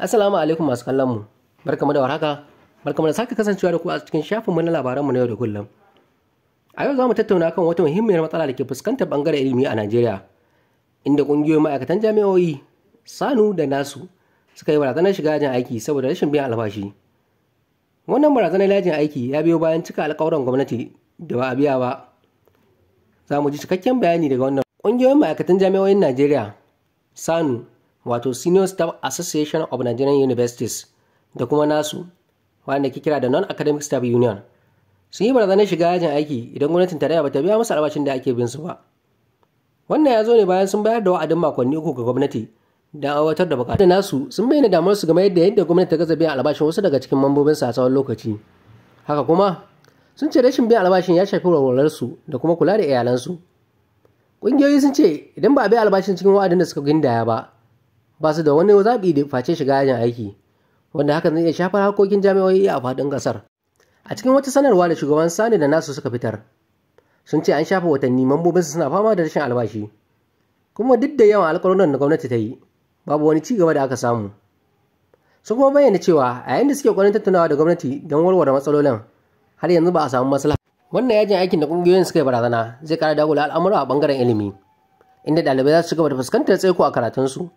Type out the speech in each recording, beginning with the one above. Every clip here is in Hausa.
Assalamu alaikum masu kallon mu. Barkamu da warhaka. Barkamu da sake kasancewa da ku a cikin shafinmu na labaranmu na yau da kullum. A yau za mu tattauna kan wata muhimmiyar matsala da ke fuskantar bangaren ilimi a Najeriya, inda ƙungiyoyin ma'aikatan jami'o'i, SANU da NASU suka yi barazanar shiga yajin aiki saboda rashin biyan albashi. Wannan barazanar yajin aiki ya biyo bayan cika alƙawuran gwamnati da ba a biya ba. Za mu ji cikakken bayani daga wannan. Ƙungiyoyin ma'aikatan jami'o'in Najeriya, SANU, wato Senior Staff Association of Nigerian Universities, da kuma NASU, wanda ke kira da Non-Academic Staff Union, sun yi barazanar shiga yajin aiki idan gwamnatin tarayya bata biya musu albashin da ake bin su ba. Wannan ya zo ne bayan sun bayar da wa'adin makonni 3 ga gwamnati don aiwatar da bukatu. NASU sun bayyana damuwarsu game da yadda gwamnati ta gaza biyan albashin wasu daga cikin mambobinsu a tsawon lokaci. Haka kuma sun ce rashin biyan albashin ya shafi walwalarsu da kuma kula da iyalansu. Ƙungiyoyi sun ce idan ba a biya albashin cikin wa'adin da suka gindaya ba, ba su da wani zaɓi da face shiga yajin aiki, wanda hakan zai iya shafar harkokin jami'o'i a faɗin ƙasar. A cikin wata sanarwa da shugaban SANU da NASU suka fitar, sun ce an shafe watanni mambobinsu suna fama da rashin albashi. Kuma duk da yawan alƙawuran da gwamnati ta yi, babu wani ci gaba da aka samu. Sun kuma bayyana cewa a yayin da suke ƙoƙarin tattaunawa da gwamnati don warware matsalolin, har yanzu ba a samu maslaha. Wannan yajin aikin da ƙungiyoyin suka yi barazana zai ƙara dagula al'amura a ɓangaren ilimi, inda ɗalibai za su ci gaba da fuskantar tsaiko a karatunsu.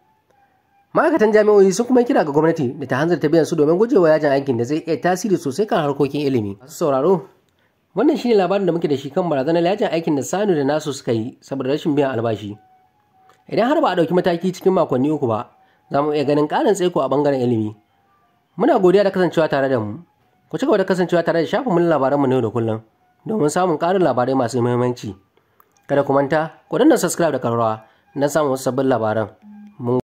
Ma'aikatan jami'o'i sun kuma kira ga gwamnati da ta hanzarta biyan su domin gujewa yajin aikin da zai iya tasiri sosai kan harkokin ilimi. Masu sauraro, wannan shine labarin da muke da shi kan barazanar yajin aikin da SANU da NASU suka yi saboda rashin biyan albashi. Idan har ba a ɗauki mataki cikin makonni 3 ba, za mu iya ganin ƙarin tsaiko a ɓangaren ilimi. Muna godiya da kasancewa tare da mu. Ku ci gaba da kasancewa tare da shafinmu na labaranmu na yau da kullum domin samun ƙarin labarai masu muhimmanci. Kada ku manta, ku danna subscribe da ƙararrawa don samun wasu sabbin labaran.